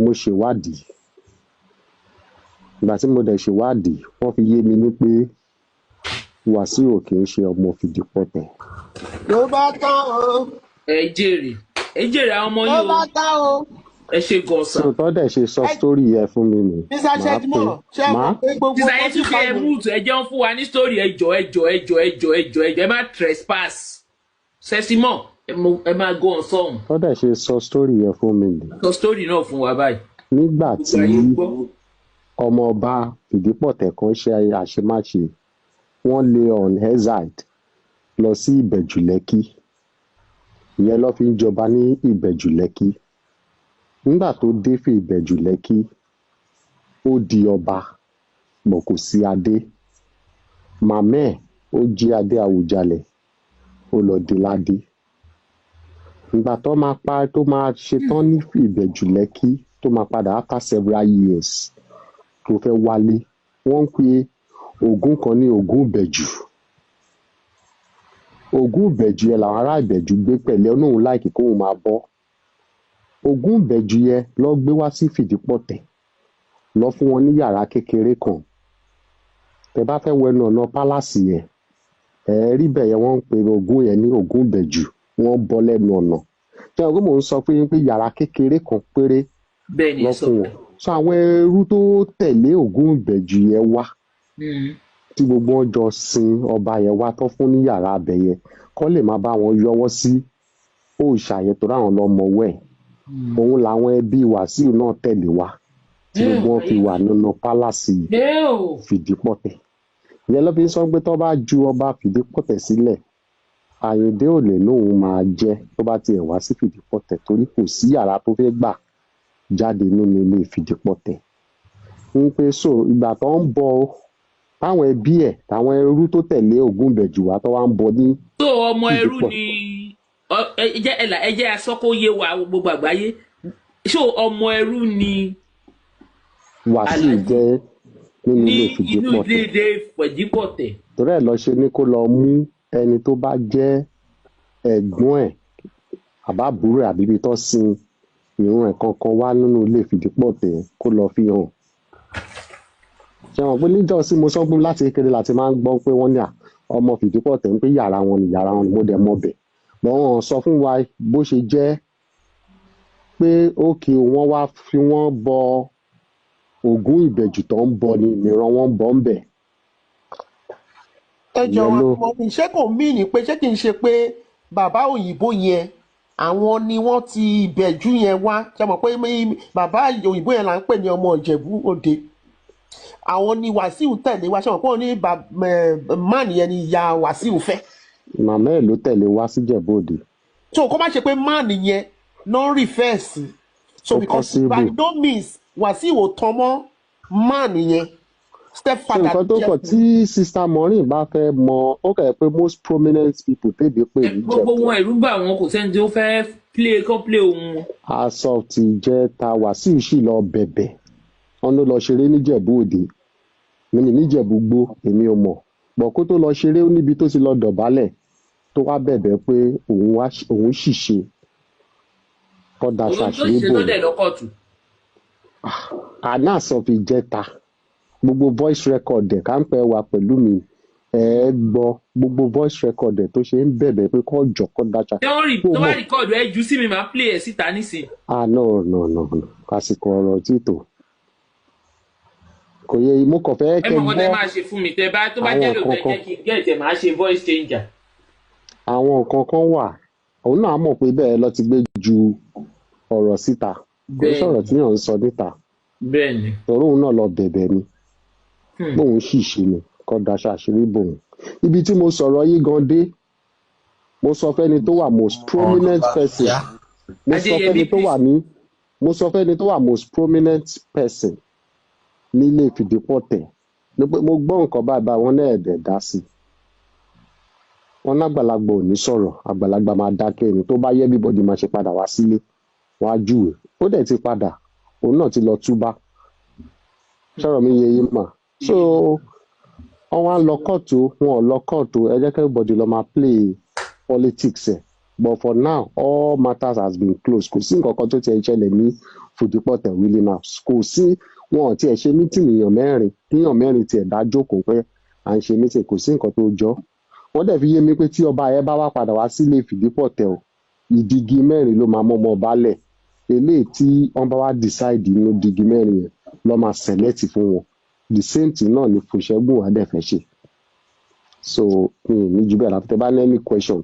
Mo ṣèwádìí. Ìgbà tí mo dẹ̀ ṣèwádìí, wọ́n fi yé mi ní pé Wàsíù kì í ṣe ọmọ Fìdípọ̀tẹ̀. Ló bá tán o. Ẹ jèrè, ẹ jèrè àwọn ọmọ Ló yìí o. bá tán o. Ẹ ṣe gan sir. So tó dẹ̀ ṣe sọ story yẹn fún mi ni Mr. màá pè Shedmo, ṣé ẹ má mọ̀ pé gbogbo Sísá nǹkan yẹn tí tún ṣe ẹ kàn mute. Ẹ jẹun fún wa ní story. Ẹ jọ, ẹ jọ, ẹ jọ, ẹ jọ, ẹ jọ, ẹ jọ, ẹ má trespass sẹsímọ. Ẹ máa go on sọhùn. Tó dẹ̀ ṣe sọ story yẹn fún mi ni Sọ story náà fún wa báyìí. Nígbà Gbogbo tí ayé gbọ́. ọmọọba Fìdípọ̀tẹ̀ kan ṣe àṣemáṣe, wọ́n lé on exile lọ sí Ìbẹ̀jú Lẹ́kì. Ìyẹn ló fi ń jọba ní Ìbẹ̀jú Lẹ́kì. Nígbà tó dé fi Ìbẹ̀jú Lẹ́kì, ó di ọba bọ̀, kò sí adé. Màmá ẹ̀ ó jí adé Àwùjalẹ̀, ó lọ dé ládé. Ìgbà tó máa pa, tó máa ṣetán ní Ìbẹ̀jú Lẹ́kì, tó máa padà after several years, tó fẹ́ wálé, wọ́n ń pe Ògún kan ní Ògún Ìbẹ̀jú. Ògún Ìbẹ̀jú yẹn làwọn ará Ìbẹ̀jú gbé pẹ̀lẹ́ òun láìkí kóun máa bọ́. Ògún Ìbẹ̀jú yẹn lọ gbé wá sí Fìdípọ̀tẹ̀, lọ fún wọn ní yàrá kékeré kan. Tẹ bá fẹ́ wẹnu ọ̀nà palace yẹn, ẹ rí bẹ̀ yẹn, wọ́n ń pe Ògún yẹn ní Ògún Ìbẹ̀jú, wọ́n bọ́ lẹ́nu ọ̀nà. Ṣé àwọn mò ń sọ fún yín pé yàrá kékeré kan péré Bẹ́ẹ̀ ni lọ ẹ sọ. fún wọn. So àwọn ẹrú tó tẹ̀lé Ògún Ìbẹ̀jú yẹn wá, tí gbogbo wọn jọ sin ọba yẹn wá, tó fún ní yàrá abẹ yẹn, kọ́ lè máa bá wọn yọwọ́ sí òòṣà yẹn, torí àwọn lọ́mọ wẹ̀. Òun làwọn ẹbí Wàsíù náà tẹ̀lé wá, tí gbogbo wọn fi wà nínú palace Ẹ o. Fìdípọ̀tẹ̀. Ìyẹn ló fi ń sọ pé tó bá ju ọba Fìdípọ̀tẹ̀ sílẹ̀, Àyìndé ò lè lóun máa jẹ́ tó bá tiẹ̀ wá sí Fìdípọ̀tẹ̀, torí kò sí yàrá tó fẹ́ gbà jáde nínú ilé Fìdípọ̀tẹ̀. Ń pé so ìgbà tó ń bọ, táwọn ẹbí ẹ̀, táwọn ẹrú tó tẹ̀lé Ògúnbẹ̀jù wá, tó wá ń bọ ní Tó ọmọ ẹrú Fìdípọ̀tẹ̀. ni ẹ jẹ́ ẹ là, ẹ jẹ́ asọ́ kó yé wa, gbogbo àgbáyé. Ṣó ọmọ ẹrú ni Wàsíù Àlàjì jẹ́ nínú ní ilé inú Fìdípọ̀tẹ̀. Ilé Fìdípọ̀tẹ̀. Torí ẹ̀ lọ ṣe ní kó lọ mú ẹni tó bá jẹ́ ẹ̀gbọ́n ẹ̀ àbábúrò ẹ̀ àbí ibi tó sin ìrun ẹ̀ kankan wá nínú ilé Fìdípọ̀tẹ̀, kó lọ fi hàn. Ṣe wọn pé níjọ́ sí mo sọ pé láti kékeré láti máa ń gbọ́ pé wọ́n ní à ọmọ Fìdípọ̀tẹ̀, ń pé yàrá wọn ni, yàrá wọn ni. Mo dẹ̀ mọ̀ bẹ̀ bọ́n wọn sọ fún wa bó ṣe jẹ́ pé ókè wọ́n wá fi wọ́n bọ Ògún Ìbẹ̀jù tó ń bọ ni ìran wọn ń bọ ń bẹ̀. Ẹ Ìyẹn jọ̀wọ́ ló mo ní, ṣé kò mean pé, ṣé kì í ṣe pé bàbá òyìnbó yẹn, àwọn ni wọ́n ti Ìbẹ̀jú yẹn wá? Ṣe mọ̀ pé bàbá òyìnbó yẹn là ń pè ní ọmọ Ìjẹ̀bú Òde, àwọn ni Wàsíù tẹ̀lé wá. Ṣe mọ̀ pé wọ́n ní man yẹn ni ìyá Wàsíù fẹ́? Màmá ẹ̀ ló tẹ̀lé wá síjẹ̀bú Òde. So kó má ṣe pé man yẹn ló ń refer sí so Ó because possible. by no means Wàsíù ò tán mọ́ man yẹn, So stepfather nǹkan tó jẹ́ kọ̀ fún. Tí Sister Maureen bá fẹ́ mọ, ó kẹ̀ pé most prominent people tèbi pè ní Gbogbo Ìjẹ̀bú. wọn, ẹ̀rù bà wọn, kò sẹ́ni tó fẹ́ play kán play ohun wọn. Aṣọ ti jẹ́ ta, Wàsíù sì lọ bẹ̀bẹ̀. Wọn ló lọ ṣeré níjẹ̀bú Òde mímì níjẹ̀bú gbó, èmi ò mọ̀ bọ̀. Kó tó lọ ṣeré, ó níbi tó ti lọ dọ̀bálẹ̀, tó wá bẹ̀bẹ̀ pé òun wá òun ṣìṣe, kọ́ daṣọ Òun tó àṣírí ṣe bò tó ó. dẹ̀ lọ́kọ̀tù. Àná fi jẹ́ta gbogbo voice record ẹ̀ ká ń pẹ́ wà pẹ̀lú mi, ẹ gbọ́ gbogbo voice record ẹ̀ tó ṣe ń bẹ̀bẹ̀ pé kó jọ kó dájà. Ṣé wọ́n rí Kó tó bá mọ̀. record ẹ jù sí mi, máa play ẹ̀ síta nísìn. Ah, no, no, no, no, àsìkò ọ̀rọ̀ tí tò kò yẹ, mo kàn fẹ́ Ẹ kẹ́ mọ̀ nǹkan tẹ́ gbọ́ máa ṣe fún mi, tẹ́ bá tó bá àwọn jẹ́ lóòótọ́, ẹ nǹkan kan. jẹ́ kí n get ẹ̀, máa ṣe voice changer. Àwọn nǹkan kan wà, òun náà mọ̀ pé bẹ́ẹ̀ lọ ti gbé ju ọ̀rọ̀ síta, kò ń sọ̀rọ̀ tí yàn ń sọ níta. Bẹ́ẹ̀ ni. Torí òun náà lọ bẹ̀bẹ̀ ni bóun sì ṣe ni kọ́ daṣọ àṣírí bòun. Ibi tí mo sọ̀rọ̀ yìí gan dé, mo sọ fẹ́ni tó wà most prominent person, mo sọ Adéyẹmí, fẹ́ni tó wà please. ní, mo sọ fẹ́ni tó wà most prominent person nílé Fìdípọ̀tẹ̀ ní pé mo gbọ́ nǹkan báyìí báyìí. Wọ́n náà ẹ̀dẹ̀ dá sí i. Wọ́n lágbàlagbà ò ní sọ̀rọ̀, àgbàlagbà máa dákẹ́ ni. Tó bá yẹ, everybody máa ṣe padà wá sílé, wọ́n á júwe. Ó dẹ̀ ti padà, òun náà ti lọ túbá. Sọ̀rọ̀ mi yẹ yín mà? So wọ́n wá ń lọ kóòtù, wọn ò lọ kóòtù. Ẹ jẹ́ kí everybody lọ máa play politics ẹ̀, but for now all matters has been closed. Kò sí nǹkan kan tó ti ẹ̀ ṣẹlẹ̀ ní Fìdípọ̀tẹ̀ ruling house. Kò sí, wọn ò tiẹ̀ ṣe meeting èèyàn mẹ́rin, kíyàn mẹ́rin tiẹ̀ dá jókòó pé à ń ṣe meeting, kò sí nǹkan tó jọ. Wọ́n dẹ̀ fi yé mi pé tí ọba yẹn bá wá padà wá sílé Fìdípọ̀tẹ̀ o, ìdígi mẹ́rin ló máa mọ́mọ́ balẹ̀. Eléyìí tí wọ́n bá wá decide nínú dígí mẹ́rin yẹn lọ́ máa select fún wọn. The same thing náà ni Fùṣẹ́gun adé fẹ́ ṣe. So mi ì ní ju bẹ́ẹ̀ láti tẹ́ bá ní any question,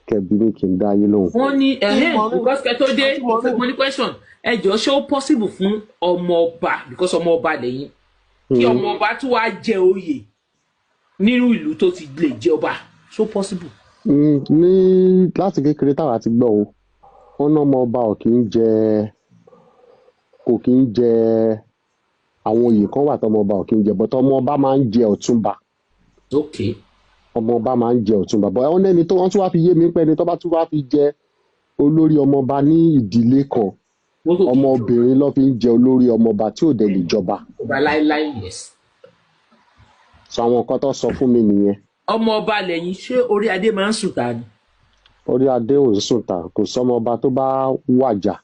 kẹ́ bí mi kí n dá yín lóhùn. Wọ́n ní ẹ̀hẹ́n Maureen, because kẹ́ tó dé, Aunty Maureen. mo ní question. Ẹ jọ, ṣé ó possible fún ọmọ ọba, because ọmọ ọba lẹ́yìn, kí ọmọ ọba tún wá jẹ oyè nínú ìlú tó ti lè jẹ ọba? Ṣó possible? Ní láti kékeré táwa ti gbọ́ o, wọ́n ná ọmọ ọba ò kì í jẹ, kò kì í jẹ. Àwọn oyè kan wà tọmọ ọba ò kì í jẹ, but ọmọ ọba máa ń jẹ ọ̀túnba. Ọmọ ọba máa ń jẹ ọ̀túnba, but wọ́n lẹ́ni tó wọ́n tún wá fi yé mi pé ẹni tó bá tún wá fi jẹ olórí ọmọọba ní ìdílé kan, Wọ́n kò kí ń jẹ ọmọbìnrin ló fi ń jẹ olórí ọmọọba tí ò dẹ̀ lè jọba. Ọba láéláé, yes. So àwọn nǹkan tó sọ fún mi nìyẹn. Ọmọ ọba lẹ́yìn, ṣé orí adé máa ń sùn ta ni? Orí adé ò ń sùn ta. Kò sọmọ ọba tó bá wàjà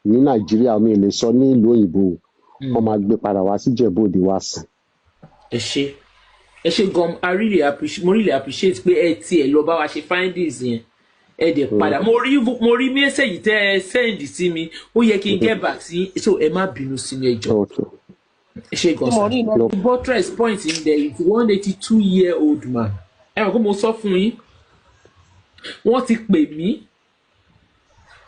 ní Nàìjíríà, mi lè sọ ní ìlú òyìnbó o, wọ́n máa gbé padà wá sí Ìjẹ̀bú Òde wá sìn. Ẹ ṣé, ẹ ṣé gan. I really appreciate, mo really appreciate pé ẹ tiẹ̀ lọ bá wa ṣe findings yẹn, ẹ dẹ̀ padà. Mo rí message tẹ́ ẹ send sí mi, ó yẹ kí n get back sí, so ẹ má bínú sí mi, ẹ jọ̀ọ́. Ẹ ṣé gan sir. Maureen, No. Buttress point in there is 182-year-old man. Ẹ mọ̀ pé mo sọ fún yín, wọ́n ti pè mí,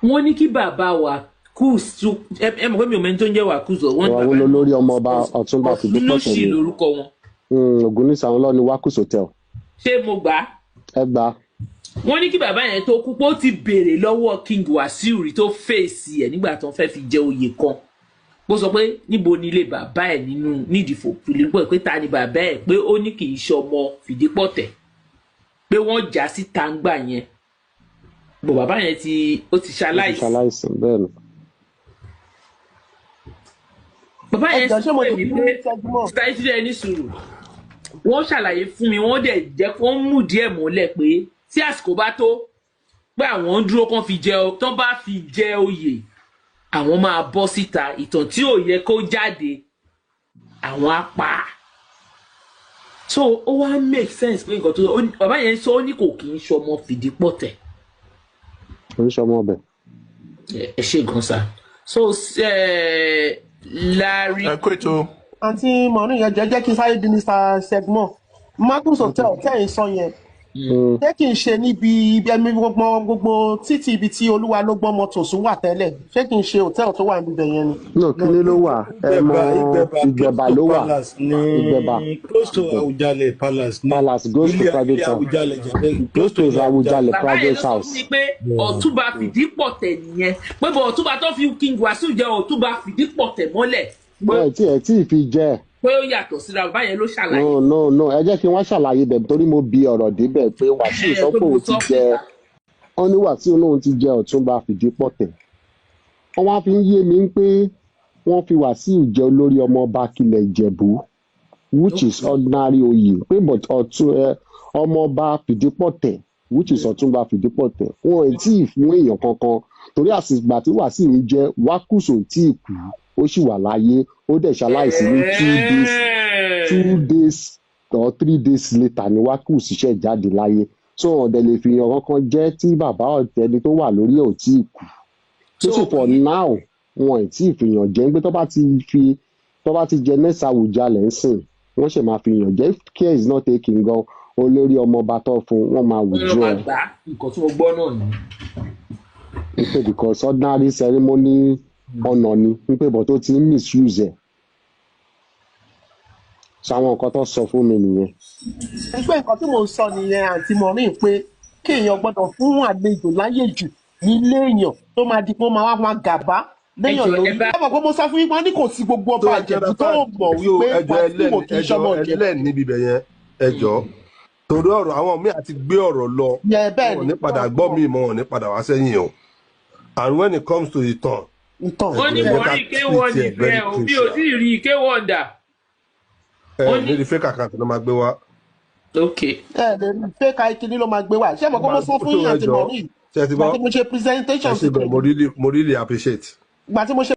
wọ́n ní kí bàbá wa kùs, ẹ mọ̀ pé mi ò mẹ́ni tó ń jẹ́ wà kùs ọ̀ wọ́n ní Àwọn bàbá olórí ọmọ ọba Ọ̀túnba Fìdípọ̀tẹ̀ Ògúnnísì ni. lórúkọ wọn. Ògúnnísì, àwọn lọ́ni Wakus Hotel. Ṣé mo gbà á? Ẹ gbà. Wọ́n ní kí bàbá yẹn tó kú, pé ó ti béèrè lọ́wọ́ King Wasiu rí tó fèsì ẹ̀ nígbà tó ń fẹ́ fi jẹ oyè kan, bó sọ pé níbo ni ilé bàbá ẹ̀ nínú nídìí Fìdípọ̀tẹ̀, pé ta ni bàbá ẹ̀, pé ó ní kì í ṣe ọmọ Fìdípọ̀tẹ̀, pé wọ́n já sí tàǹgbà yẹn bò. Bàbá yẹn ti ó ti Ó ti ṣaláìsí. Ṣaláìsàn, bẹ́ẹ̀ ni. Bàbá Ẹ yẹn jọ, ṣé mo pè lè mí fún pé Ṣẹ́gun? Ṣáìsílẹ̀ ní sùúrù, wọ́n ṣàlàyé fún mi, wọ́n dẹ̀ jẹ́ kó ń mú díẹ̀ múlẹ̀ pé tí àsìkò bá tó, pé àwọn ń dúró kán fi jẹ, tán bá fi jẹ oyè, àwọn máa bọ́ síta. Ìtàn tí ò yẹ kó jáde, àwọn á pa á. So ó wá make sense pé nǹkan tó bàbá yẹn sọ, ó ní kò kì í ṣọmọ Fìdípọ̀tẹ̀. Oníṣọmọ ọbẹ̀. Ẹ ṣe gan sa. So Larry. Ẹ kó ètò. Àǹtí Maureen yẹn, jẹ́ kí n sáré di Mr. Segmon. Marcus Hotel tẹ́ ẹ̀ ń sọ yẹn, ṣé kì í ṣe níbi ibi ẹni gbogbo títí ibi tí Olúwa ló gbọ́n mọ́tò sún wà tẹ́lẹ̀? Ṣé kì í ṣe hòtẹ́ẹ̀lì tó wà níbẹ̀ yẹn ni? No, kíní ló wà, ẹ mọ. Ìgbẹ̀bà, Ìgbẹ̀bà close to ló wà. Palace ní Ìgbẹ̀bà. Close to Awùjalẹ̀ Palace ní Palace, goes to ilé private ilé house. Awùjalẹ̀ jàre, Close to ilé Awùjalẹ̀ Bàbá yẹn private ló sọ fún house. mi pé Ọ̀túnba Fìdípọ̀tẹ̀ nìyẹn, pé bọ̀ Ọ̀túnba tó fi King Wasiu jẹ Ọ̀túnba Fìdípọ̀tẹ̀ mọ́lẹ̀ pé Ẹ tí ì fi jẹ́. Pé ó yàtọ̀ síra. Bàbá yẹn ló ṣàlàyé. No, no, no, ẹ jẹ́ kí wọ́n ṣàlàyé bẹ̀ torí mo bi ọ̀rọ̀ débẹ̀ pé Wàsíù Ẹ sọ pé pé mo òun ti sọ jẹ, wọ́n ní Wàsíù lóun ti jẹ Ọ̀túnba Fìdípọ̀tẹ̀. Wọ́n wá fi ń yé mi pé wọ́n fi Wàsíù jẹ olórí ọmọọba Kilẹ̀ Ìjẹ̀bú, which is ordinary oyè, pé but ọ̀tún ẹ ọmọọba Fìdípọ̀tẹ̀, which is Ọ̀túnba Fìdípọ̀tẹ̀, wọn ò tí ì fún èèyàn kankan torí àsìgbà tí Wàsíù ń jẹ, Wákùsù ò tí ì kú, ó sì wà láyé. Ó dẹ̀ ṣaláìsí ní 2 days, 2 days or 3 days later ni Wákùsù ṣẹ̀ jáde láyé. So ọ̀dẹ̀ lè fi hàn kankan jẹ́ tí bàbá ọ̀tẹ́ni tó wà lórí ẹ̀ ò tí ì kú tó. So for now, wọn ì tí ì fi hàn jẹ́ pé tó bá ti jẹ next Àwùjalẹ̀ ń sìn, wọ́n ṣẹ̀ máa fi hàn jẹ́. If care is not taken gan, olórí ọmọọba tó fún wọn máa Wọ́n lọ withdraw. Máa gbà á. Nǹkan tí mo gbọ́ náà ni. Pé because ordinary ceremony ọ̀nà ni wípé, but tó ti ń misuse ẹ̀. So àwọn nǹkan tó sọ fún mi nìyẹn. Pé nǹkan tí mò ń sọ nìyẹn, Àǹtí Maureen, pé kí èèyàn gbọ́dọ̀ fún àlejò láyè jù nílé èèyàn tó máa di pé ó máa wá máa gàba léèyàn Ẹ jọ̀ọ́, lórí. ẹ bá- Ẹ mọ̀ pé mo sọ fún yín pé wọ́n ní kò sí gbogbo Tó ọba ẹ Ìjẹ̀bú tó mọ̀ so wípé ẹjọ Wàsíù ò kì í ẹjọ ṣọmọ Ìjẹ̀bú. ẹlẹ́ẹ̀ níbi ibẹ̀ yẹn, ẹjọ, torí ọ̀rọ̀ àwọn míì àti gbé ọ̀rọ̀ lọ, Yẹ bẹ́ẹ̀ wọn ò ni. ní padà gbọ́ míì mọ́, wọn ò ní padà wá sẹ́yìn o. And when it comes to ìtàn, Ìtàn. Wọ́n ní ẹ mo jẹ́ ká rí K1 treat ẹ nífẹ̀ẹ́ very o, mi ò crucial. tí ì rí K1 dà. Ẹ Wọ́n ní níbi fake account ló máa gbé wá. Ok. Ẹ lè rí fake ID ló máa gbé wá. Ṣé ẹ mọ̀ pé mo sọ fún So yín, Àǹtí ẹjọ Maureen, ṣe ti ìgbà gbọ́ tí mo ṣe ẹ presentation ṣe gan, mo really appreciate. Ìgbà tí mo ṣe